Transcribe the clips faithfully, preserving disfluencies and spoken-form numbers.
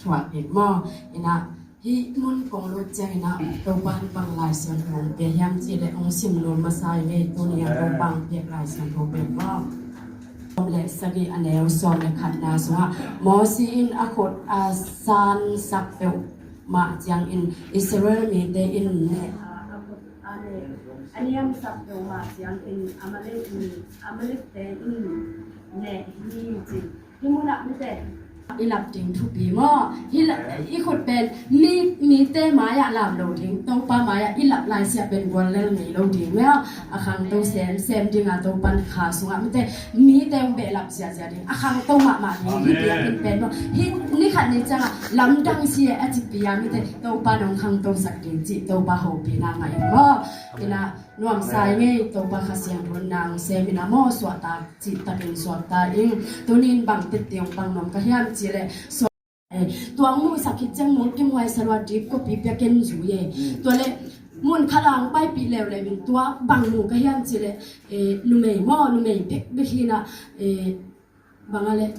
Thuak in maw. Inah hih mun kong lut ciang inah Topa in bang Lai Siangtho hong pia hiam cih leh hong sim nuam masa ing ei. Tuni a Topa hong piak Lai Siangtho pen maw, sawm le sagih a neu sawm le khatna sungah Mosi in a khut a sansak peuhmah ciangin Israel mite in neh a niamsak peuhmah ciangin Amalek mi, Amalekte in neh hi ci. Hih munah mite i lap ding thupi maw. Hih la, i khut pen mi, mite mai-ah lam lo ding, Topa mai-ah i lap laisiah pen gual lel ngei lo ding maw. A khangto semsem dinga Topan kha sungah mite, mite hong behlap ziahziah ding, a khangto mahmah ding. Hih biakinn pen maw, hih ni khat ni ciangah lamdang si e a cipi a mite Topa nong khangtosak ding cih Topa hopihna ngah in maw. Inah nuamsa ing ei. Topa Kha Siangtho in nang sem inah maw, suahtak cihtakin suakta ing. Tuni in bang tette hong pang nuam ka hiam cih leh, tua hong muhsak khit ciang mulkimhuai sa lua, deep copy pia ken zui e. Tua leh mun khat ah hong paipih leuleu in tua bang mu ka hiam cih leh, eh, numei maw, numei bekbek hi inah, eh, bang a leh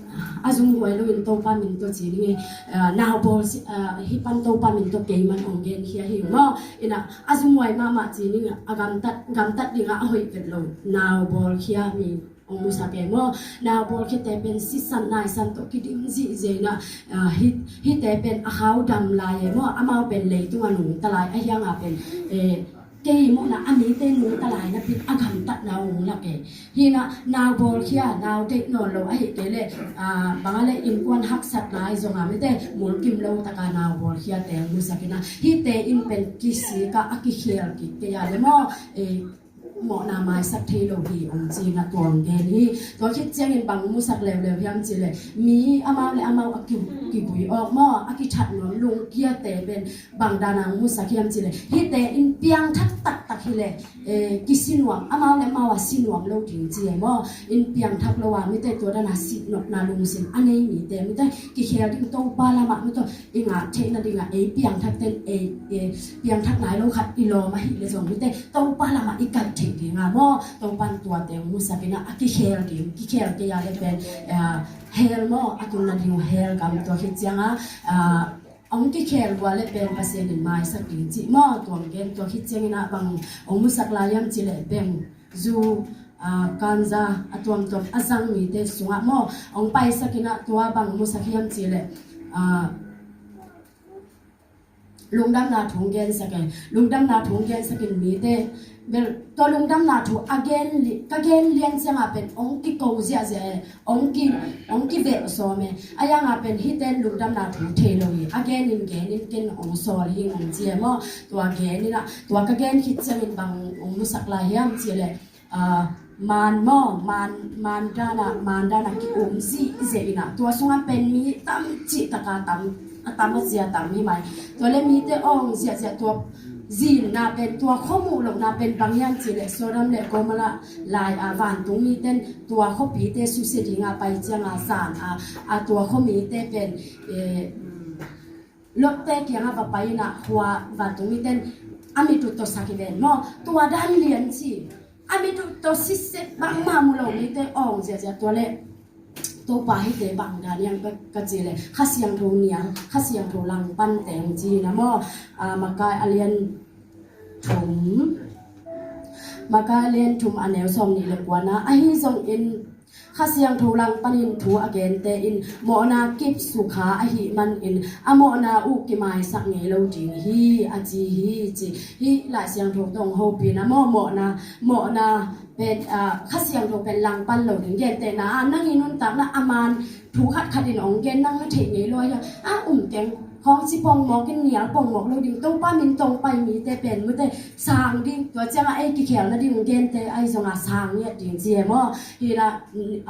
a zumhuai lo in Topa min tawh ci ning e. Ah, nau bawl si, ah, hih pan Topa min tawh keiman hong genkhia hi maw. Inah a zumhuai mahmah ci ning a, gamtat, gamtat dingah a hoih vet lo nau bawlkhia mi hong musak e maw. Nau bawlkhiate pen sisan naisan tawh kidim zihziah inah, ah, hih, hihte pen a khau dam lai e maw. Amau pen leitungah nungta lai, a hiangah pen, eh, kei muhna a mite nungta lai napi a gamtatna hong lak e. Hi inah nau bawlkhia, nau deih nawn lo ahih kei leh, ah, bang a leh innkuan haksat lai zongah mite mulkim lo taka nau bawlkhiate hong musak inah hihte in pen kisik a, a kikhel kik kei a leh maw, eh, mawhna maisak thei lo hi hong ci inah tua hong gen hi. Tua khit ciangin bang musak leuleu hiam cih leh mi amau le amau a ki, kigui awk maw, a kithat nuam lungkiate pen bang dan a hong musak hiam cih leh, hihte in piangthak taktak hi leh, eh, kisi nuam, amau le amau a si nuam lo ding ci e maw. In piangthak lo a mite tua dan a sihnopna lungsim a nei mite mite kikhel ding, Topa lamah mite i ngah theihna dingah ei piangthakte in ei, eh, piangthak nai lo khat i lawm ahih leh zong mite Topa lamah i kaih theih dinga maw, Topa in tuate hong musak inah a kikhel ding, kikhel kei a leh pen, eh, hell maw, a tunna ding uh hell gam. Tua khit ciangah, ah, hong kikhel lua leh pen Pasian in maisak ding cih maw, tua hong gen. Tua khit ciangin ah bang hong musak lai hiam cih leh beng, zu, ah, ganja, a tuamtuam a zang mite sungah maw hong paisak inah tua bang musak hiam cih leh, ah, lungdamna thu hong gensak e. Lungdamna thu hong gensak in mite, bel, tua lungdamna thu a gen li, ka gen lian ciangah pen hong kiko ziahziah e. Hong ki, hong kivelh sawm e. A hiangah pen hihte in lungdamna thu thei lo hi. A gen in gen in ken hong sawl hi hong ci e maw. Tua gen inah, tua ka gen khit ciangin bang hong musak lai hiam cih leh, ah, man maw, man, man dan a, man dan a ki-um zihziah inah tua sungah pen mi tam cihtaka tam, a tam a zia tam hi mai. Tua leh mite awng ziahziah, tua zinna pen, tua khua muh lohna pen bang hiam cih leh Sodom le Gomorrah lai a vantung mite in tua khuapite susia dinga pai cianga zan a, a tua khuamite pen, eh, Lot-te kiangah va pai inah khua vantung mite in a mit uh tawh sa kiven maw. Tua dan lian ci. A mit uh tawh sisek bangmah mu lo mite awng ziahziah. Tua leh Topa hihte bang dan hiam ka, ka cih leh Kha Siangtho nial, Kha Siangtho langpante hong ci inah maw. Ah, Makai a lian thum, Makai a lian thum a neu sawmnih le kuana. Ahi zongin Kha Siangtho langpan in thu a gente in mawhna kip sukha ahih manin a mawhna uh kimaisak ngei lo ding hi, a ci hi ci. Hih Lai Siangtho tawh hong hopih inah maw, mawhna, mawhna pen, ah, Kha Siangtho pen langpan lo ding. Gentehna ah nang i nuntakna a man thu khatkhat in hong gen, nang na theih ngei lo a hiang a um teng khawng ci pongmawk in nial pongmawk lo ding. Topa min tawh hong pai mite pen mite sang ding, tua ciangah ei kikhel nading gente ahi zongah sang ngiat ding ci e maw. Hi inah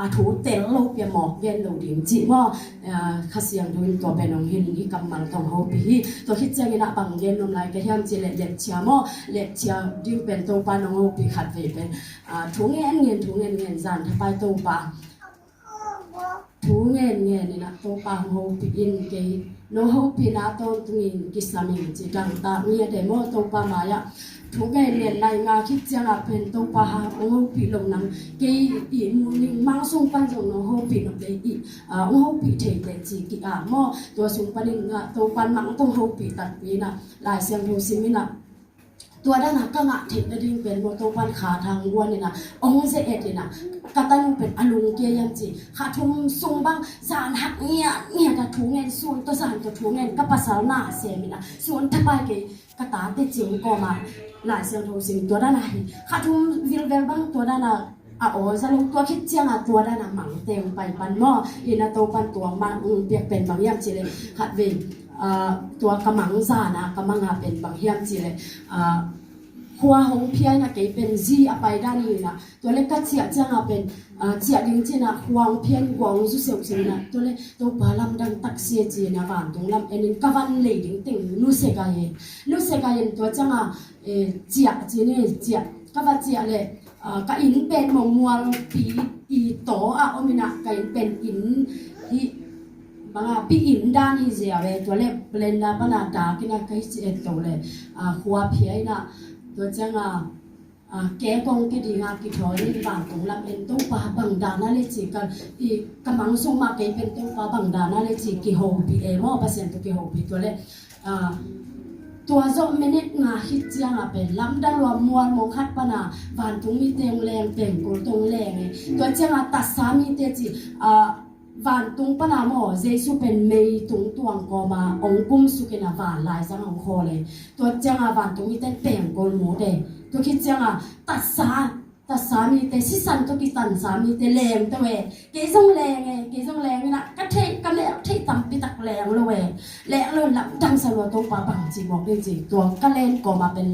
a thu tel lo pia mawk gen lo ding cih maw. Ah, Kha Siangtho in tua pen hong hilh in hih kammal tawh hong hopih hi. Tua khit ciangin ah bang gen nuam lai ka hiam cih leh lepchia maw. Lepchia ding pen Topa in hong hopih khatvei pen, ah, thu ngenngen, thu ngenngen zan thapai Topa. thu ngen ngen in ah Topa hong hopih in, kei nong hopihna tawntungin kisam ing ci dangtak ngiat e maw Topa mai-ah. Thu ngen ngen lai nga khit ciangah pen Topa hong hopih lo nang kei i muning mang sung pan zong nong hopih nop le i, ah, hong hopih thei teh ci ki-ap maw. Tua sung panin ah Topa in mang tawh hong hopih takpi in ah Lai Siangtho sim in ah tua dan a ka ngah theih nading pen maw Topa in kha thang guan in ah hong ze-et in ah ka tanu pen a lungkia hiam ci, kha thum sung bang zan hak ngiat ngiat a thu ngen, sun tawh zan tawh thu ngen, ka pasal na sem in ah sun thapai kei ka tate cing kawm ah Lai Siangtho sim tua dan a hi. Kha thum vilvel bang tua dan a a aw za lo, tua khit ciangah tua dan a mang teng pai pan maw. In ah Topa in tua mang piak pen bang hiam ci le khat vei, ah, tua ka mang zan a ka mang a pen bang hiam ci le, ah, khua hong phia in ah kei pen zi a pai dan hi in ah tua le ka ciah ciangah pen, ah, ciah ding ci in ah khua hong phia in gua hong zu seuh seuh in ah tua le Topa lamdang taksia ci in ah vantung lam en in ka van lei ding teng nusia ka hi. Nusia ka hi in tua ciangah, eh, ciah ci in, ciah ka va ciah le, ah, ka inn pen maw mualpi i taw a om in ah ka inn pen inn hi bang a pi inn dan hi zia ve, tua le plane na pan a dak in ah ka hi ci et to le, ah, khua phia in ah tua ciangah, ah, ke kong ke ding a kithawi in vantung lam en Topa bang dan a le ci ka, i ka mang sung mah kei pen Topa bang dan a le ci kihopih e maw, Pasian tawh kihopih tua le, ah, tua zawh minute nga khit ciangah pen lamdang lua mual mawng khat pan a vantung mite hong leng, pengkul tawh hong leng e. Tua ciangah tatsa mite ci, ah, vantung pan a maw Jesu pen mei tung tuang kawm a hong kumsuk in ah van laizang hong khawl e. Tua ciangah vantung mite in pengkul mut e. Tua khit ciangah tatsa, tatsa mite, sisan tawh kitansa mite leng to e. Kei zong leng e, kei zong leng in ah ka theih, ka leng theih tampi tak leng lo e. Leng lo in lamdang sa lua Topa bang ci mawk ding ci. Tua ka len kawm a pen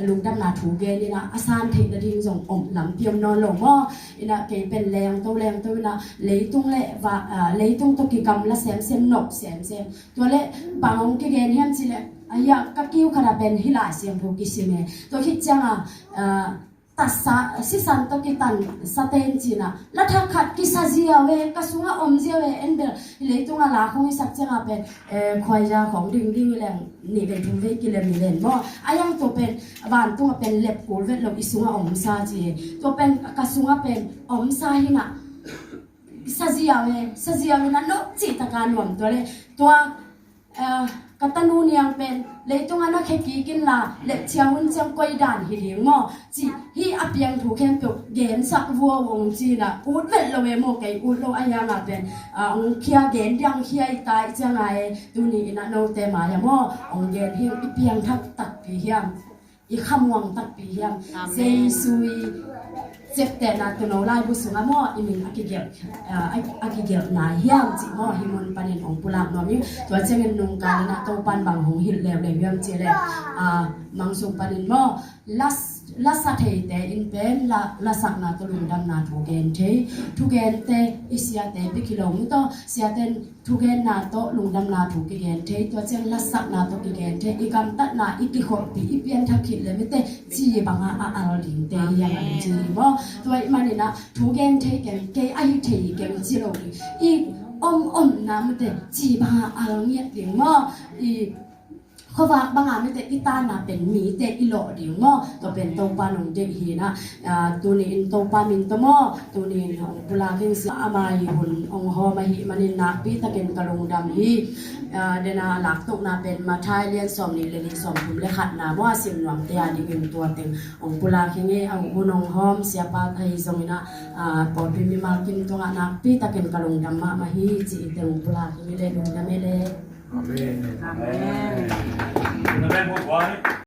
lungdamna thu gen in ah a san theih nading zong om lampi om nawn lo maw. In ah kei pen leng to leng to in ah leitung le va, ah, leitung tawh kigamla semsem, nop semsem. Tua le bang hong kigen hiam ci le, ah, hiah ka kiu khat a pen hih Lai Siangtho kisim e. Tua khit ciangah, ah, tatsa, sisan tawh kitansa ten ci in ah la thak khat kisa ziau e, ka sungah om ziau e. En bel hih leitung a la khong i sak ciangah pen, eh, khuaiza khong ding ding i leng nih vei thum vei kilem i len maw. A hiang tua pen vantung a pen lep kul vet lo, i sungah omsa ci e. Tua pen ka sungah pen omsa hi in ah sa ziau e, sa ziau in ah no cih taka nuam tua le tua, eh, ka tanu niang pen leitung a na khe kik in la, lepchia hun ciang koi dan hi ding maw ci, hih a piang thu khempeuh gensak vua hong ci in ah ut vet lo e maw, kei ut lo a hiang a pen, ah, hong khia gen diang khia i ta i ciang a e, tuni in ah note mai a maw hong gen hi, i piangthak takpi hiam, i khamuang takpi hiam. Amen. Jesu i ciaptehna tuuno laibu sungah maw i min a kigelh, ah, a, a kigelhna hiam cih maw hih mun panin hong pulak nuam ing. Tua ciangin nungkal in ah Topa in bang hong hilh leuleu hiam cih le, ah, mang sung panin maw la, lasa theite in pen la, lasakna tawh lungdamna thu gen thei. Thugente i siate bek hi lo, mi tawh siate in thugenna tawh lungdamna thu kigen thei, tua ciang lasakna tawh kigen thei, i gamtatna, i kikholhpih, i pianthak khit le mite ci bangah a al dingte hi a, amen, ci hi maw. Tua ih manin ah thu gen thei keng, kei ahi thei keng ci lo ding, i om omna mite ci bangah al ngiat ding maw. I khuavak banga mite i tanna pen mite i lawh ding maw. Tua pen Topa nong deih hi in ah, ah, tuni in Topa min tawh maw, tuni in hong pulak in si ama i hun hong hawm ahih manin nakpi takin ka lungdam hi. Ah, dena laktohna pen Matthai lian sawm nih le nih, sawm thum le khatna maw, a sim nuamte a dingin tua teng hong pulak hi ing e. A hun hong hawm siapa ahi zongin ah, ah, pawlpi mimal kim tungah nakpi takin ka lungdam mahmah hi ci-in teng hong pulak hi ing e, lungdam e le. Amen. Amen. Amen.